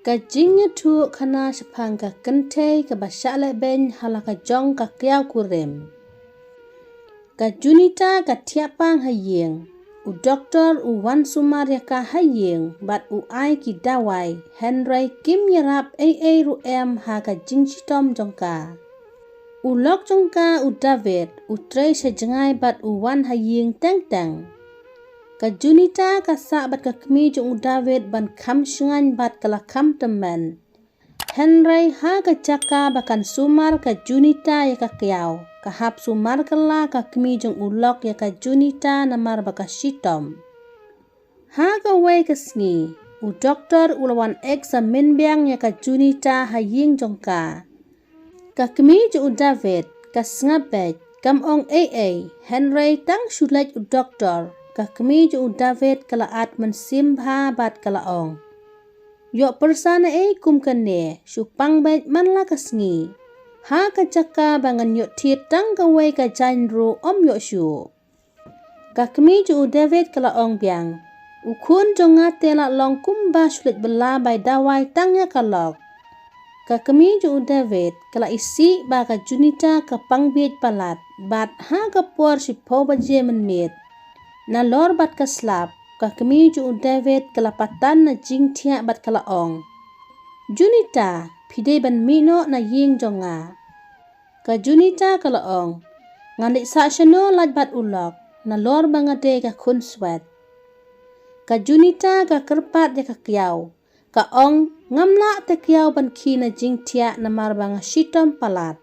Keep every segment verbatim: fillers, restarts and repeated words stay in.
Ka jingïathuh khana shaphang ka kynthei kaba shah lehbeiñ ha la ka jong ka kiaw kurim. Ka Junita ka thiah pang ha ïing. U doktor u wan sumar ïa ka ha ïing bad u ai ki dawai, hynrei kim ïarap ei ei ruh em ha ka jingshitom jong ka. U lok jong ka u David u trei sha jngai bad u wan ha ïing teng teng. Ka Junita ka sah bad ka kmie jong u David ban kham shngaiñ bad ka la kham tymmen. Hynrei ha ka jaka ba kan sumar ka Junita ïa ka kiaw, ka hap sumar kylla ka kmie jong u lok ïa ka Junita namar ba ka shitom. Ha kawei ka sngi, u doktor u la wan examine biang ïa ka Junita ha ïing jong ka. Ka kmie jong u David ka sngap beit, kam ong ei ei, hynrei tang shu leit u doktor, ka kmie jong u David ka la at mynsiem bha bad ka la ong, ïoh pyrsa na ei kum kane, shu pang beit man la ka sngi. Ha ka jaka ba ngan ïoh thied tang kawei ka jaiñ ruh ym ïoh shuh. Ka kmie jong u David ka la ong biang, u khun jong nga te la long kumba shu leit bylla bai dawai tang ïa ka lok. Ka kmie jong u David ka la isih ba ka Junita ka pang bieit palat bad ha ka por shiphew baje mynmiet. Nalor bad ka slap, ka kmie jong u David ka la patan na jingthiah bad ka la ong, Junita, phi dei ban mih noh na ïing jong nga. Ka Junita ka la ong, ngan leit sah shano lait bad u lok, nalor ba nga dei ka khun swet. Ka Junita ka kyrpad ïa ka kiaw, ka ong, ngam lah te kiaw ban khie na jingthiah namar ba nga shitom palat.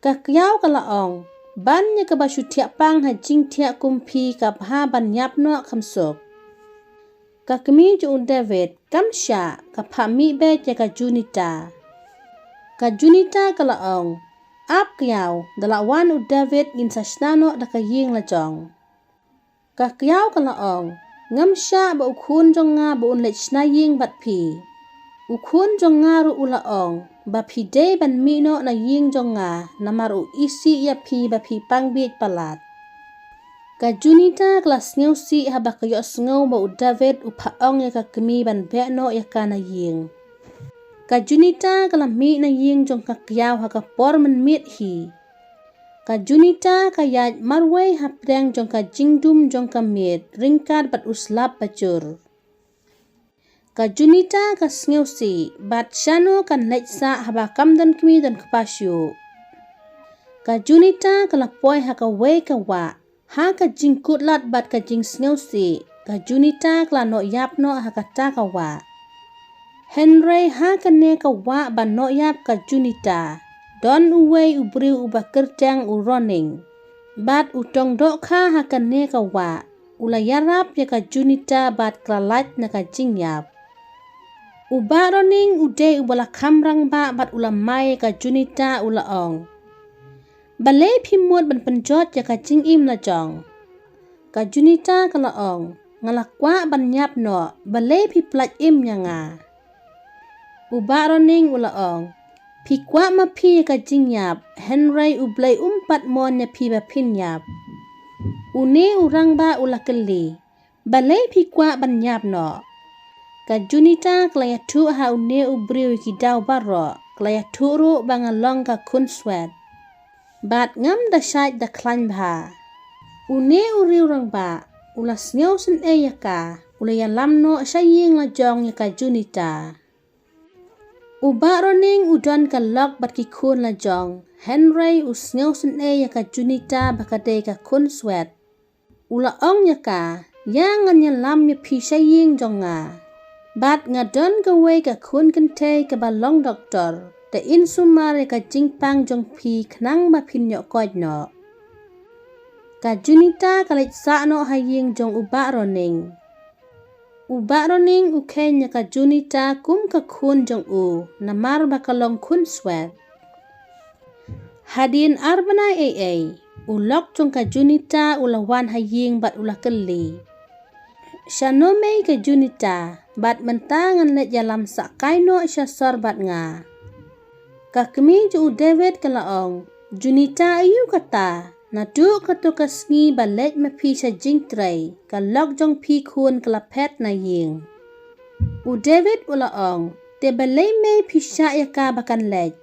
Ka kiaw ka la ong, ban ïa kaba shu thiah pang ha jingthiah kum phi ka bha ban ïap noh kham suk. Ka kmie jong u David kam shah, ka phah mih beit ïa ka Junita. Ka Junita ka la ong, ap kiaw, da la wan u David ngin sa shna noh da ka ïing la jong. Ka kiaw ka la ong, ngam shah ba u khun jong nga ba un leit shna ïing bad phi. U khun jong nga ruh u la ong ba phi dei ban mih noh na ïing jong nga namar u isih ïa phi ba phi pang bieit palat. Ka Junita ka la sngewsih haba ka ïohsngew ba u David u phah ong ïa ka kmie ban beh noh ïa ka na ïing. Ka Junita ka la mih na ïing jong ka kiaw ha ka por mynmiet hi. Ka Junita ka ïaid marwei hapdeng jong ka jingdum jong ka miet ryngkat bad u slap bajur. Ka Junita ka sngewsih bad shano kan leit sah haba kam don kmie don kpa shuh. Ka Junita ka la poi ha kawei ka wah, ha ka jingkut lad bad ka jingsngewsih, ka Junita ka la noh ïap noh ha kata ka wah. Hynrei ha kane ka wah ba noh ïap ka Junita, don uwei u briew uba kyrteng u Roning. Bad u tong dohkha ha kane ka wah, u la ïarap ïa ka Junita bad ka la lait na ka jingïap. U Bah Roning u dei uba la kham rangbah bad u la mai ïa ka Junita, u la ong, balei phi mut ban pynjot ïa ka jingim la jong? Ka Junita ka la ong, nga la kwah ban ïap noh, balei phi pyllait im ïa nga? U Bah Roning u la ong, phi kwah ma phi ïa ka jingïap, hynrei U Blei um pat mon ïa phi ba phin ïap. Une u rangbah u la kylli, balei phi kwah ban ïap noh? Ka Junita ka la ïathuh ha une u briew ïa ki daw baroh, ka la ïathuh ruh ba nga long ka khun swet. Bad ngam da shait da khlaiñ bha. Une u riew rangbah u la sngewsynei ïa ka, u la ïalam noh sha ïing la jong ïa ka Junita. U Bah Roning u don ka lok bad ki khun la jong, hynrei u sngewsynei ïa ka Junita ba ka dei ka khun swet. U la ong ïa ka, ïa ngan ïalam ïa phi sha ïing jong nga. Bad nga don kawei ka khun kynthei kaba long doktor, te in sumar ïa ka jingpang jong phi khnang ba phin ïoh koit noh. Ka Junita ka leit sah noh ha ïing jong u Bah Roning. U Bah Roning u kheiñ ïa ka Junita kum ka khun jong u, namar ba ka long khun swet. Hadien ar bnai ei ei, u lok jong ka Junita u la wan ha ïing bad u la kylli, shano mei ka Junita, bad mynta ngan leit ïalam sah kai noh sha sor bad nga. Ka kmie jong u David ka la ong, Junita aïu kata, naduh kato ka sngi ba leit ma phi sha jingtrei, ka lok jong phi khun ka la phet na ïing. U David u la ong, te balei mei phi shah ïa ka ba kan leit?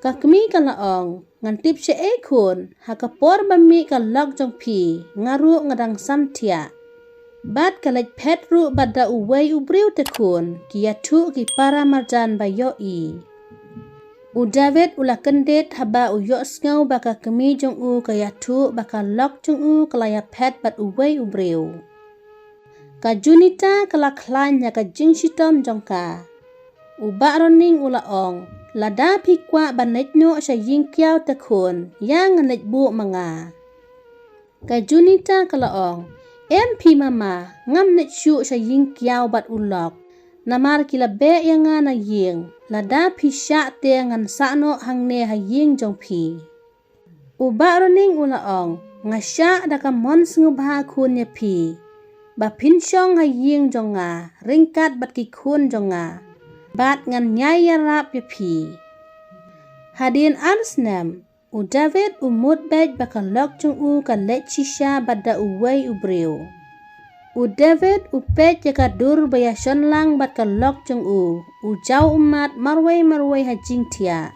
Ka kmie ka la ong, ngan tip shaei khun, ha ka por ba mih ka lok jong phi, nga ruh nga dang sam thiah. Bad ka leit phet ruh bad da uwei u briew te khun, ki ïathuh ki para marjan ba ïohi. U David u la kyndit haba u ïohsngew ba ka kmie jong u ka ïathuh ba ka lok jong u ka la ïaphet bad uwei u briew. Ka Junita ka la khlaiñ ïa ka jingshitom jong ka. U Bah Roning u la ong, lada phi kwah ban leit noh sha ïing kiaw te khun, ïa ngan leit buh ma nga. Ka Junita ka la ong, em phi mama, ngam leit shuh sha ïing kiaw bad u lok. Namar ki la beh ïa nga na ïing, lada phi shah te ngan sah noh hangne ha ïing jong phi. U Bah Roning u la ong, nga shah da ka mon sngewbha khun ïa phi. Ba phin shong ha ïing jong nga, ryngkat bad ki khun jong nga. Bad ngan ïai ïarap ïa phi. Hadien ar snem, u David u mut beit ba ka lok jong u ka leit shisha bad da uwei u briew. U David u peit ïa ka dur ba ïashon lang bad ka lok jong u, u jaw ummat marwei marwei ha jingthiah.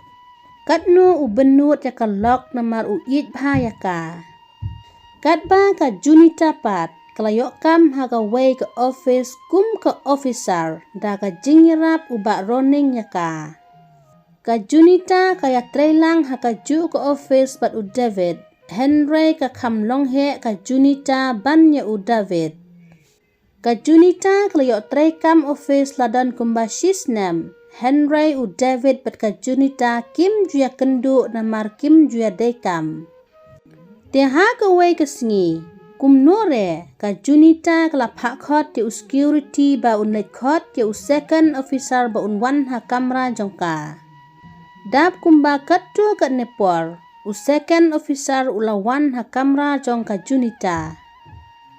Katno u bynnud ïa ka lok namar u ïeit bha ïa ka. Katba ka Junita pat, ka la ïoh kam ha kawei ka office kum ka officer, da ka jingïarap u Bah Roning ïa ka. Ka Junita ka ïatrei lang ha kajuh ka office bad u David, hynrei ka kham long heh ka Junita ban ïa u David. Ka Junita ka la ïoh trei kam office la don kumba shi snem, hynrei u David bad ka Junita kim ju ïakynduh namar kim ju ïadei kam. Te ha kawei ka sngi, kumno re, ka Junita ka la phah khot ïa u security ba un leit khot ïa u second officer ba un wan ha kamra jong ka. Dap kumba katto katne por, u second officer u la wan ha kamra jong ka Junita.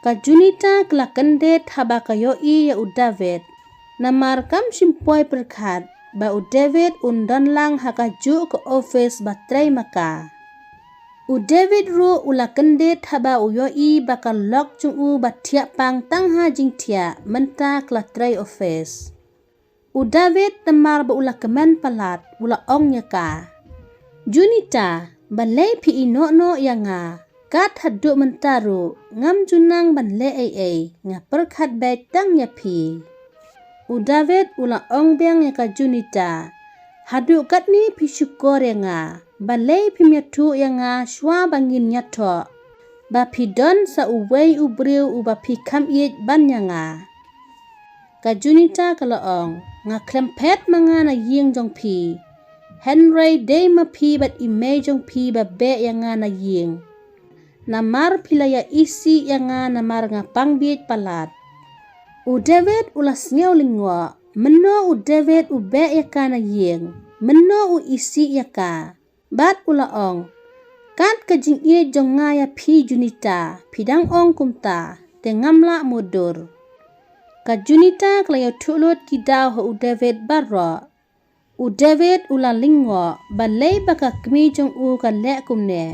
Ka Junita ka la kyndit haba ka ïohi ïa u David. Namar kam shym poi pyrkhat ba u David un don lang ha kajuh ka office ba trei ma ka. U David ruh u la kyndit haba u ïohi ba ka lok jong u ba thiah pang tang ha jingthiah mynta ka la trei office. U David namar ba u la kmen palat, u la ong ïa ka, Junita, balei phi ïehnoh noh ïa nga? Kat haduh mynta ruh, ngam ju nang ban leh ei ei, nga pyrkhat beit tang ïa phi. U David u la ong biang ïa ka Junita, haduh katne phi shukor ïa nga, balei phim ïathuh ïa nga shuwa ba ngin ïathoh ba phi don sa uwei u briew uba phi kham ïeit ban ïa nga? Ka Junita ka la ong, nga khlem phet ma nga na ïing jong phi. Hynrei dei ma phi bad i mei jong phi ba beh ïa nga na ïing. Namar phi la ïa isih ïa nga namar nga pang bieit palat. U David u la sngew lyngngoh, mynno u David u beh ïa ka na ïing, mynno u isih ïa ka. Bad u la ong, kat ka jingïeit jong nga ïa phi Junita, phi dang ong kumta, te ngam lah mutdur. Ka Junita ka la ïathuh lut ki daw ha u David baroh. U David u la lyngngoh, balei ba ka kmie jong u ka leh kumne.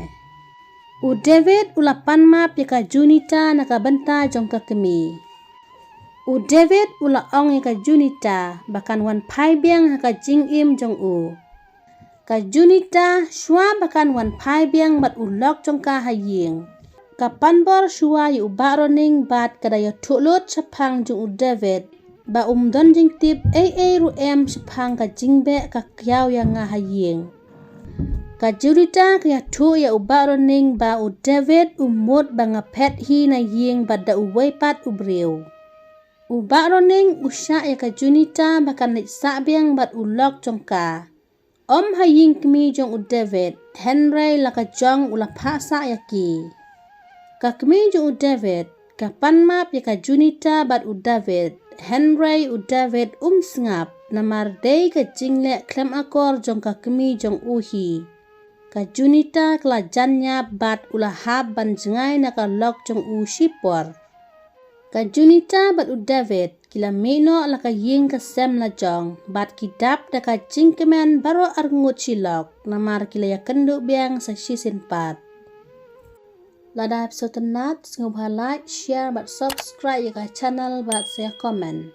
U David u la pan map ïa ka Junita na ka bynta jong ka kmie. U David u la ong ïa ka Junita, ba kan wan phai biang ha ka jingim jong u. Ka Junita, shuwa ba kan wan phai biang bad u lok jong ka ha ïing, ka pan bor shuwa ïa u Bah Roning bad ka da ïathuh lut shaphang jong u David, ba um don jingtip ei ei ruh em shaphang ka jingbeh ka kiaw ïa nga ha ïing. Ka Junita ka ïathuh ïa u Bah Roning ba u David u mut ba nga phet hi na ïing bad da uwei pat u briew. U Bah Roning u shah ïa ka Junita ba kan leit sah biang bad u lok jong ka. Ym ha ïing kmie jong u David, hynrei la ka jong u la phah sah ïa ki. Ka kmie jong u David, ka pan map ïa ka Junita bad u David, hynrei u David um sngap, namar dei ka jingleh khlem akor jong ka kmie jong u hi. Ka Junita ka la jan ïap bad u la hap ban jngai na ka lok jong u shipor. Ka Junita bad u David, ki la mih noh la ka ïing ka sem la jong, bad ki dap da ka jingkmen baroh arngut shi lok, namar ki la ïakynduh biang sa shisien pat. Lada phi sngewtynnat, sngewbha like, share, bad subscribe ïa ka channel bad sa comment.